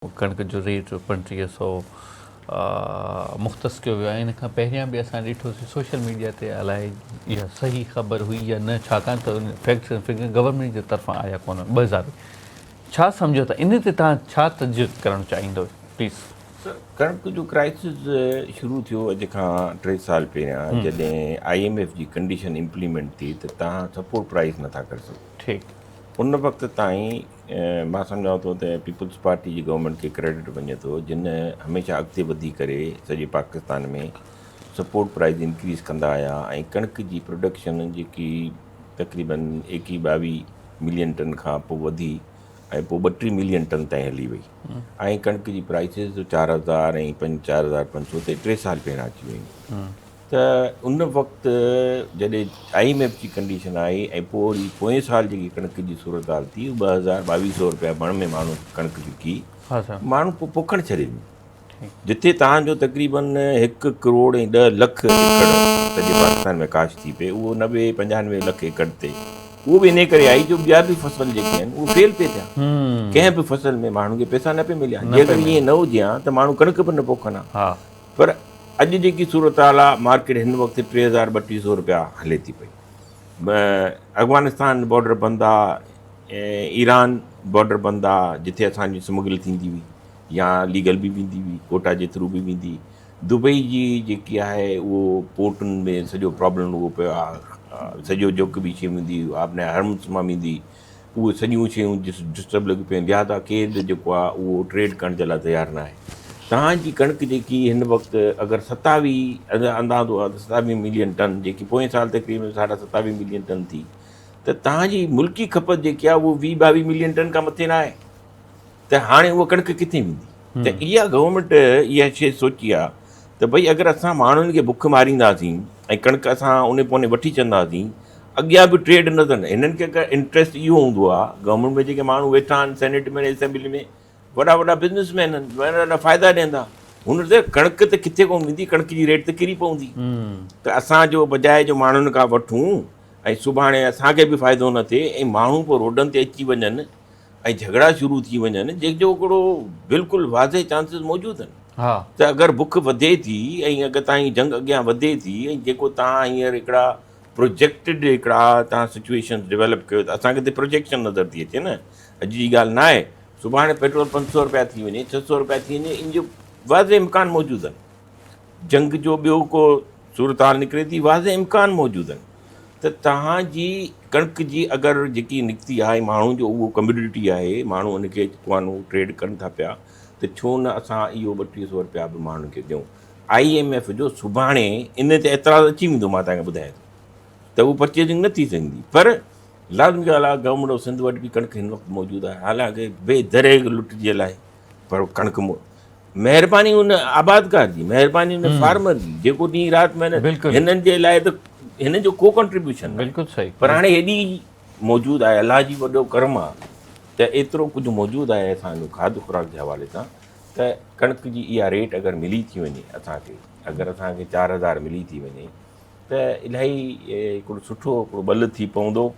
ڪڻڪ جو ريٽ 3500 مختص ڪيو ويو آهي ان کان پهريان به اسان ڏٺوسين سوشل ميڊيا تي الائي اها صحيح خبر هئي يا نه ڇاڪاڻ ته فيڪٽس ۽ فگر گورنمينٽ جي طرفان آيا ڪونهن 2000 ڇا سمجهو ٿا ان تي تهان ڇا تجزيو ڪرڻ چاهيندو پليز. سر ڪڻڪ جو ڪرائسز شروع ٿيو اڄ کان ٽي سال پهريان جڏهن I M F جي ڪنڊيشن امپليمينٽ ٿي ته تهان سپورٽ پرائس نٿا ڪري سگهو ٺيڪ ان وقت تائين مان سمجهان ٿو ته پيپلز پارٽي جي گورنمينٽ کي ڪريڊٽ وڃي ٿو جن هميشه اڳتي وڌي ڪري سڄي پاڪستان ۾ سپورٽ پرائز انڪريز ڪندا آيا ۽ ڪڻڪ جي پروڊڪشن جيڪي تقريبن ايڪيهه ٻاويهه ملين ٽن کان پوء وڌي ۽ پوء ٻٽيهه ملين ٽن تائين هلي وئي ۽ ڪڻڪ جي پرائسز 4000 ۽ پنج 4500 تي ٽي سال پهريان اچي ويون ته ان وقت جڏهن I M F جي ڪنڊيشن آئي ۽ پوء وري پوئين سال جيڪي ڪڻڪ جي صورتحال ٿي 2000 2200 روپيا مڻ ۾ ماڻهو ڪڻڪ وڪي ماڻهو پوء پوکڻ ڇڏي ڏني جتي تان جو تقريبن 1 ڪروڙ ۽ 10 لک ايڪڙ سڄي پاڪستان ۾ ڪاشت ٿي پئي اهو 90 95 لک ايڪڙ تي اهو به انهي ڪري آئي جو ٻيا به فصل جيڪي آهن اهي فيل پئي ٿيا ڪنهن به فصل ۾ ماڻهن کي پئسا نه پئي مليا جيڪر ائين نه هجي ها ته ماڻهو ڪڻڪ به نه پوکن ها پر اڄ جيڪي صورتحال آ مارڪيٽ هن وقت ٽي هزار ٻٽيهه سو روپيا هلي ٿي پئي افغانستان بارڊر بند آ ايران بارڊر بند آ جتي اسان جي سمگل ٿيندي هئي يا ليگل به ويندي هئي ڪوٽا جي ٿرو به ويندي دبئي جي جيڪي آهي اهو پورٽن ۾ سڄو پرابلم اهو پيو آ سڄو جيڪو به شيء ويندي آبناء هرمز مان ويندي اهي سڄيون شيون ڊسٽرب لڳيون پيون آهن لهٰذا ڪير به جيڪو آهي اهو ٽريڊ ڪرڻ جي لاء تيار نه آهي توهان جي ڪڻڪ جيڪي هن وقت اگر 27 اندازو آهي ته 27 ملين ٽن جيڪي پوئين سال تقريبن ساڍا 27 ملين ٽن ٿي ته توهان جي ملڪي کپت جيڪي آهي اهو 20 22 ملين ٽن کان مٿي نه آهي ته هاڻي اها ڪڻڪ ڪٿي ويندي ته اها گورنمينٽ اها شيء سوچي آهي ته ڀئي اگر اسان ماڻهن کي بک مارينداسين ۽ ڪڻڪ اسان ان پوني وٺي ڇڏنداسين اڳيان به ٽريڊ نه ٿن هنن کي اگر انٽريسٽ اهو هوندو آهي گورنمينٽ ۾ جيڪي ماڻهو ويٺا آهن سينيٽ ۾ اسيمبلي ۾ وڏا وڏا بزنس مين آهن وڏا وڏا فائدا ڏين ٿا هن تي ڪڻڪ ته ڪٿي ڪونه ويندي ڪڻڪ جي ريٽ ته ڪري پوندي ته اسان جو بجاء جو ماڻهن کان وٺون ۽ سڀاڻي اسان کي به فائدو نه ٿئي ۽ ماڻهو پوء روڊن تي اچي وڃن ۽ جهڳڙا شروع ٿي وڃن جنهن جو هڪڙو بلڪل واضح چانسز موجود آهن ته اگر بک وڌي ٿي ۽ اگر تان هي جنگ اڳيان وڌي ٿي ۽ جيڪو تان هينئر هڪڙا پروجيڪٽڊ هڪڙا تان سچويشن ڊيولپ ڪيو ته اسان کي ته پروجيڪشن نظر ٿي اچي نه اڄ جي ڳالهه نه آهي سڀاڻي پيٽرول 500 روپيا ٿي وڃي 600 روپيا ٿي وڃي ان جو واضح امڪان موجود آهن جنگ جو ٻيو ڪو صورتحال نڪري ٿي واضح امڪان موجود آهن ته توهان جي ڪڻڪ جي اگر جيڪي نڪتي آهي ماڻهو جو اهو ڪميونٽي آهي ماڻهو ان کي ڪوانو ٽريڊ ڪن ٿا پيا ته ڇو نه اسان اهو 32 سو روپيا به ماڻهن کي ڏيون I M F جو سڀاڻي ان تي اعتراض اچي ويندو مان توهان کي ٻڌايان ٿو ته اهو پرچيزنگ نه ٿي سگهندي پر لازمي ڳالهه آهي گورنمينٽ آف سنڌ وٽ به ڪڻڪ هن وقت موجود آهي حالانڪه بي دريغ لٽجيل آهي پر ڪڻڪ مهرباني ان آبادگار جي مهرباني ان فارمر جي جيڪو ڏينهن رات محنت هنن جي لاء ته هنن جو ڪو ڪنٽريبيوشن بلڪل صحيح پر هاڻي هيڏي موجود آهي الله جي وڏو ڪرم آهي ته ايترو ڪجهه موجود آهي اسان جو کاڌ خوراڪ جي حوالي سان ته ڪڻڪ جي اها ريٽ اگر ملي ٿي وڃي اسان کي اگر اسان کي 4000 ملي ٿي وڃي ته الاهي هڪڙو سٺو هڪڙو ٻل ٿي پوندو.